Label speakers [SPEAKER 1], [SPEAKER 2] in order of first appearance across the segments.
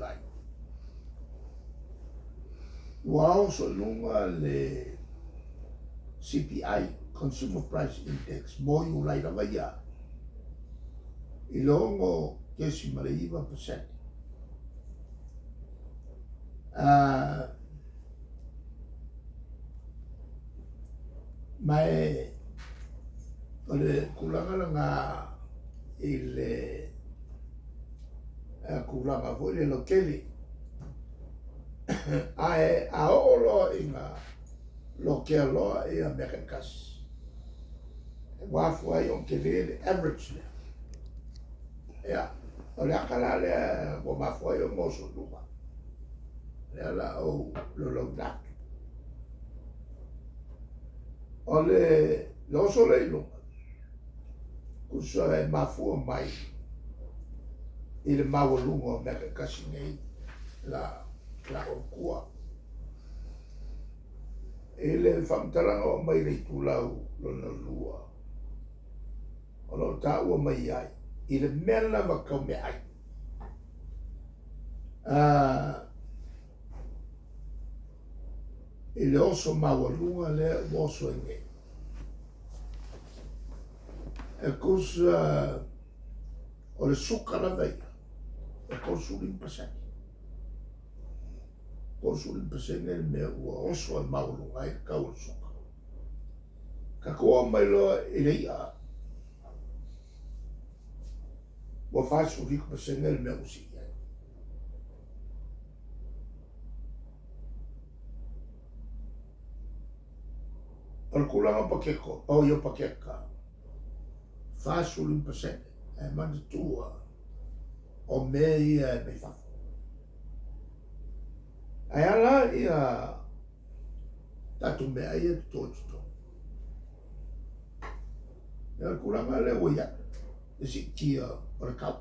[SPEAKER 1] Iulai, ua oso i luga le CPI, Consumer Price Index, mo Iulai lava ia, i le 6.9%. Ma e o le tulaga lena i le tulaga foi le lautele. Ae a oo loa ina lotea loa ia mea taitasi, ua afua ai ona tele le average lea. Ia, o le ata la lea ua mafua ai ona oso i luga, lea o le a ou laulauina atu. O le oso lea i luga, tusa e mafua mai i le maualuga o mea taitasi nei la ua I le faamatalaga o aumai i le itulau lona lua, o lo o taua mai ai i le mea lava tau meaai. I le oso maualuga lea ua oso ai nei, e tusa o le suka lava ia, e 35%. 35% le mea ua oso ai maualuga ai le tau o le suka. Tatou oo mai loa i le i'a, ua 47% le mea ua sii ai. O le tulaga o paketo, oi o paketa, 45%, ae manatua o mea ia e mai fafo. Ae a la ia tatou meaai ia e toto i totonu? Ia o le tulaga lea ua i ai, le siitia o le tau.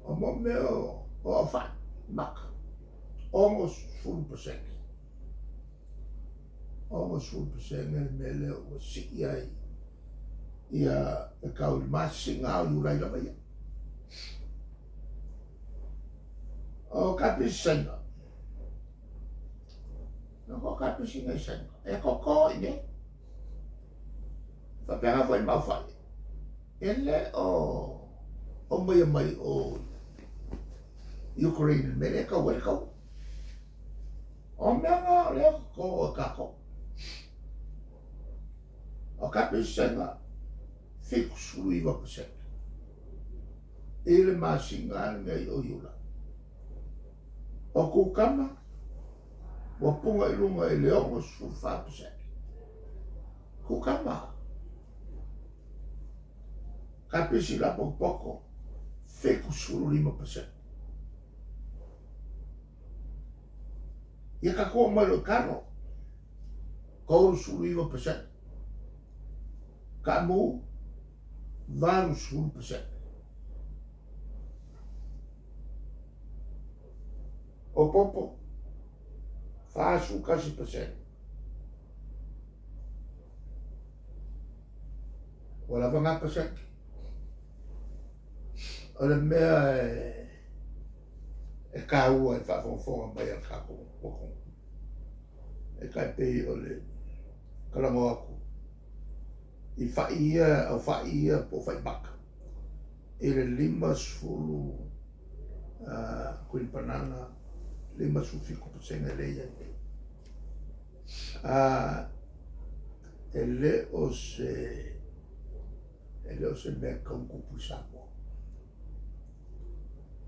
[SPEAKER 1] O mo mea o aofai, maka, 60%. 60% le mea lea ua sii ai ia le tau i le masina o Iulai lava ia. O kapisi Saina, no ko kapisi nei Saina, e koko i nei. Faapena foi ma aufai. E le o aumaia mai o Ukraine i le mea lea e tau ai le taua. O mea na o lea e toto e tatou. O kapisi Saina, 79% i le masina lenei o Iulai. O kukama, ua puna i luga i le 64%. Kukama. Kapisi lapotopoto, 75%. Ia tatou oo mai loa i talo, 39%. Taamu, 80%. O popo, 41%. Ua lava na pasene. O le mea e taua i le faafogafoga mai a le tatou atunuu, e tai pei o le talanoa atu i fai ia, au fai ia po o fai maka i le 50 green banana, 57% lea e i ai nei. E le o se e le o se mea tau tupu i Samoa.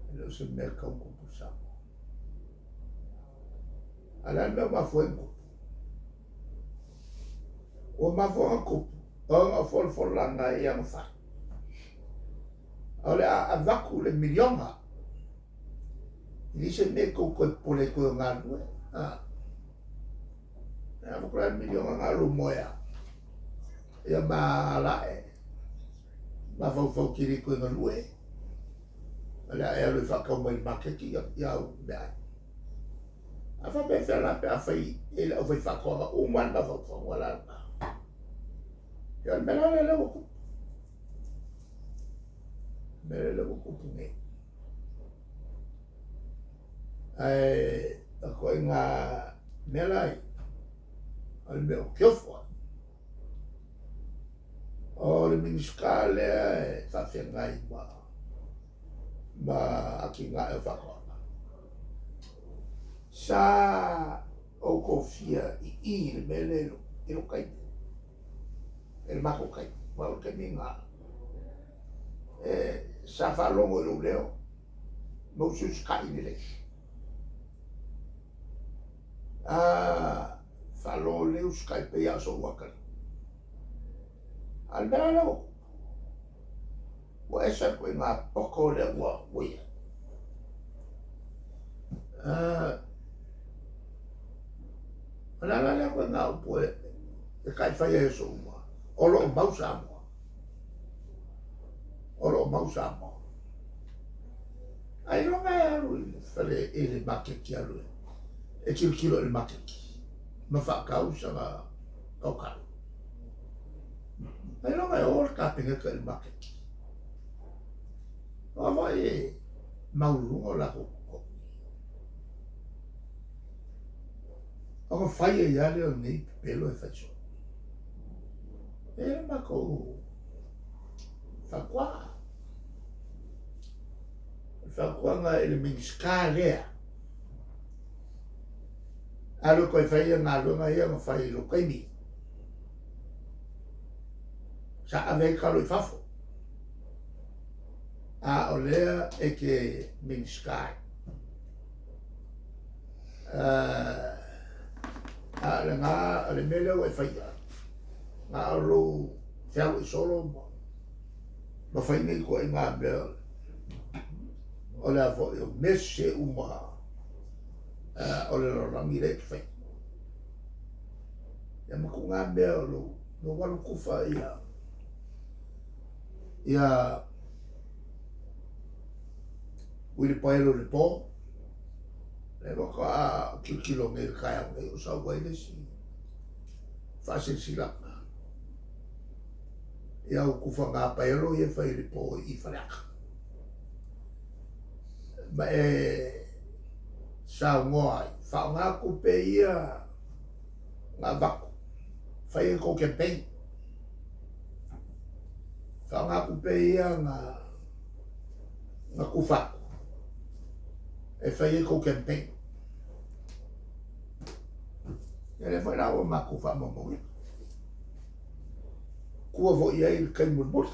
[SPEAKER 1] E le o se mea tau tupu i Samoa. A o le a le mea ua mafua ai ona tupu? Ua mafua ona tupu ona o folafolaga ia na fai. O le a avatu le miliona e leai se mea e tou toe popole ai toe o galulue. E avatu la le miliona na o lou moe lava. Ia ma alae, mafaufau tele i toe galue. O le a e alu e faatau mai i le maketi ia au meaai. A faapefea la pe afai e le aufaifaatoaga uma lava le mafaufauga la lena. Ia o le mea la lea lea ua tupu. O le mea lea ua tupu nei. Ae o ituaiga mea la ia, o le mea ou te ofo ai. O le Minisita lea e faafeagai ma ma atinae o faatoaga, sa ou tofia i i i le mea lea i lou taimi, i le matou taimi, aua o le taimi lena, sa faalogo i lou leo ma ou usiusitai lelei. Faalogo lelei usitai pei lava o sou atalii. A o le mea la lea ua tupu, ua ese le ituaiga poto lea ua i ai. O le a la lea ituaiga upu e taifai ai i aso uma? O lo o mau Samoa. O lo o mau Samoa. Ailoga e alu i le fale i le maketi alu e tilotilo i le maketi ma faatau sana tautalo. Ailoga e o le Kapeneta i le maketi. Aua foi e maualuluga o latou totogi. Ona fai ai lava lea o lenei pepelo e fai soo. E i ai le matou fautuaga. O le fautuaga i le Minisita lea, alu e toe fai ia galuega ia na fai i lou taimi, sa ave ai talo i fafo, a o lea e te Minisita ai. A o lena, o le mea lea ua e faia, na o lou fealuai solo ma ma fai nei ituaiga mea o le a foi o mea sese uma o le lalolagi lea e te faia. Ia ma tuuga mea o lou, lou alu tufa ia, ia uilipaelo i le po, lea faatoa tilotilo nei i le taeao nei o sau ai le isi faasilasilaga. Ia au tufaga paelo ia e fai i le po i Faleata. Ma e saunoa ai, faaaoga tupe ia na avatu, fai ai tou campaign. Faaaoga tupe ia na na tufa atu, e fai ai tou campaign. Ia lea foi la ua matou faamaumauina. Tua foi i ai i le taimi mulimuli.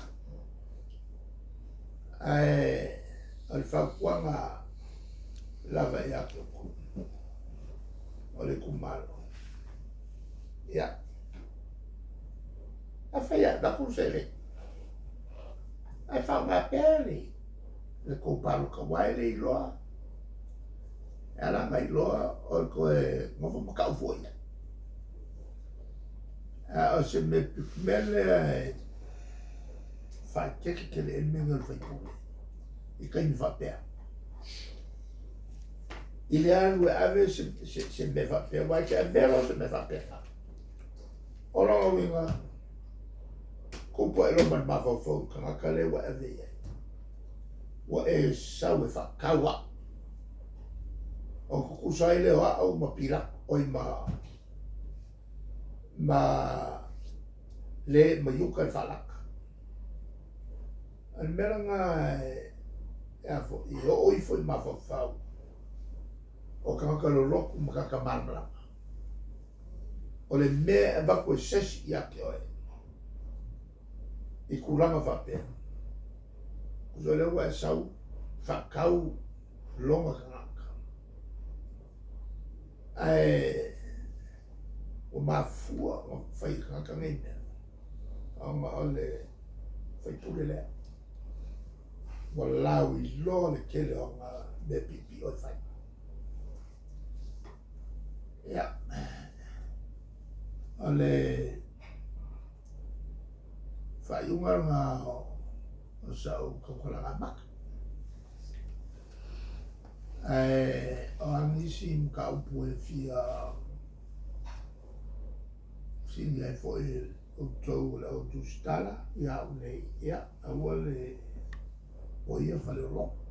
[SPEAKER 1] Ae o le fautuaga lava ia te outou, o le itumalo, ia, afai e avatu le seleni, ae faaaoga pea le le tou palota aua e le iloa, e ala ona iloa o le toe nofo ma tau fua i ai. A o se mea mea lea e faaeteete tele ai le mea lenei o le faipule i taimi faapea. I le alu e ave se, se, se mea faapea, aua e te avea loa se mea faapena. O lona uiga, tupu ae loa ma le mafaufau i le tagata lea ua e ave i ai. Ua e sau e faatau au. Ona tutusa ai lea o au ma Pilato, oi ma ma le ma Iuta i le faalata. O le mea lena e a foi, e oo ifo i mafaufau o tagata lolotu ma tagata malamalama. O le mea e avatu e se isi ia te oe i tulaga faapea, tusa o lea ua e sau faatau lona tagata, ae ua mafua ona fai e tagata nei mea, ona o le faipule lea ua lauiloa le tele o ana mea piipii e fai. Ia, o le faaiuga lena o sau tautalaga amata. Ae o a nisi mataupu e fia fesili ai foi outou o le au tusitala ia au nei, ia, aua le poia Faleolo.